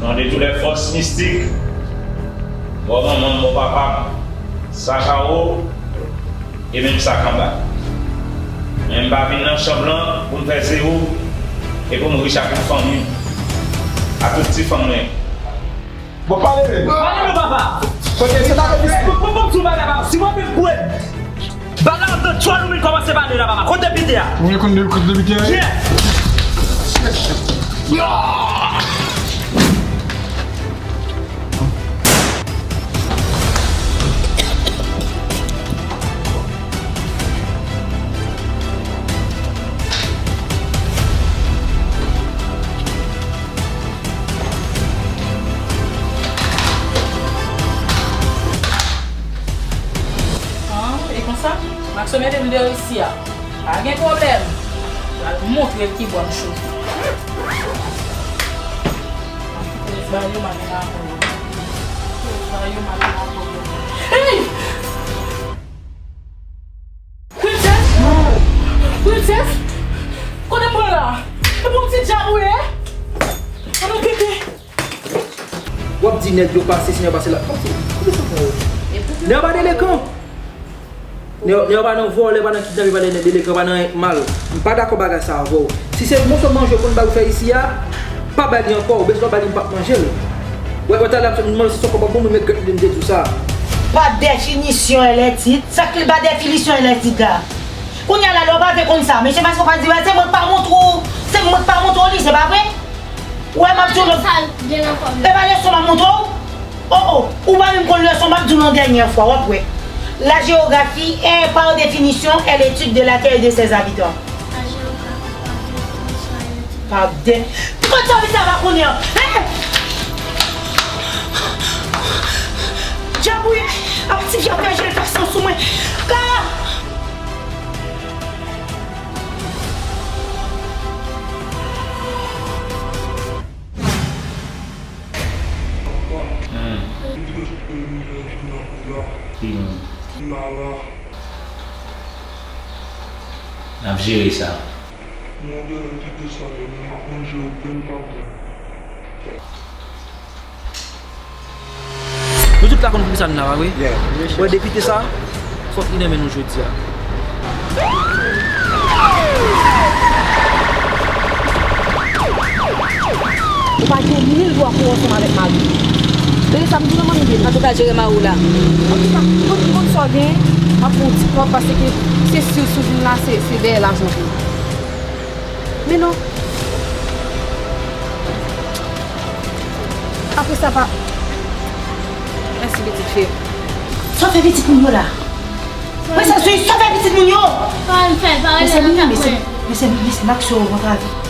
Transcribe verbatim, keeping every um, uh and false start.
Nan de tou lè fòs mistik, bò manman m, bò papa m, sa k anwo e menm sa k anba. Men m pa vin nan chanm lan pou m fè zewo e pou m rich ak yon fanmi, ak tout ti fanm mwen. Bon, pale menm. Pale non, papa. Kote se ta fè mistik? Bon, bon, bon, sou bagay, papa. Si mwen menm kwe. Bagay ap de twa nou menm kòmanse pale la, papa. Kote pite a? Mwen konn de kote pite a. Yeah. Ah, e konsa? Maxo mete m deyò isi a. Pa gen pwoblèm. Pral montre l ki bò m chofe. Ba yo male la ankò yo. Ba yo male la ankò yo. Hey! Princess! Princess! Kote m pran la? E pou ti djab ou ye? Ann kite. W ap di nèg yo pase, si nèg yo pase la. Pase. Kote sa pran yo? Nèg yo pa delekan. Nèg yo pa nan vòlè, pa nan kidnape, pa nan delekan, pa nan anyen k mal. M pa dakò bagay sa avè w. Si se moso manje w konn bay ou fè isi a, pa bay li ankò. Ou bezwen bay li, m p ap manje l. Wè, wè, talè m sot, m mande si se kòb ap bon, m regrèt li, m te di w sa. Pa definisyon, èlètit. Sa k li pa definisyon, èlètit la? Kounye a la, lè w pa vle konn sa, mesye Max pa di, se mwen k pa montre w, se mwen k pa montre w li, se pa vre? Ou wè m ap di w lòt. Sa gen nan kòb yo. E pa leson m ap montre w? Oh, oh, ou pa menm konn leson m ap di w yon dènyè fwa, w ap wè. La géographie est, par définition, est l'étude de la terre et de ses habitants. La géographie, par définition, est l'étude. Pa de. Ki kote sa vin sa pa konnen an? Hein? Djab ou ye? Ap ti fè fè jel fè san sou mwen. Ka! Hmm. Hmm. N ap jere sa. Nou tout la konn poukisa n la, pa vre? Yeah. Bon, depite sa, fòk li renmen nou jodi a. Ou pa gen mil dwa pou w ansanm avèk mari w. Tande sa m di w nan, manmi Beni. Antouka, jere mari w la. Antouka, konn, konn sa w gen, m ap fè w ti kòb, paske se si w sou vin la, se, se dèyè lajan w vin. Men non. Apre sa pa. Mèsi, pitit fi. Sa w fè pitit moun yo la? Mwen sa, sa w fè pitit moun yo? Pa fè, pa rele nan kafè. Mesye, mesye, Max yo, bon travay.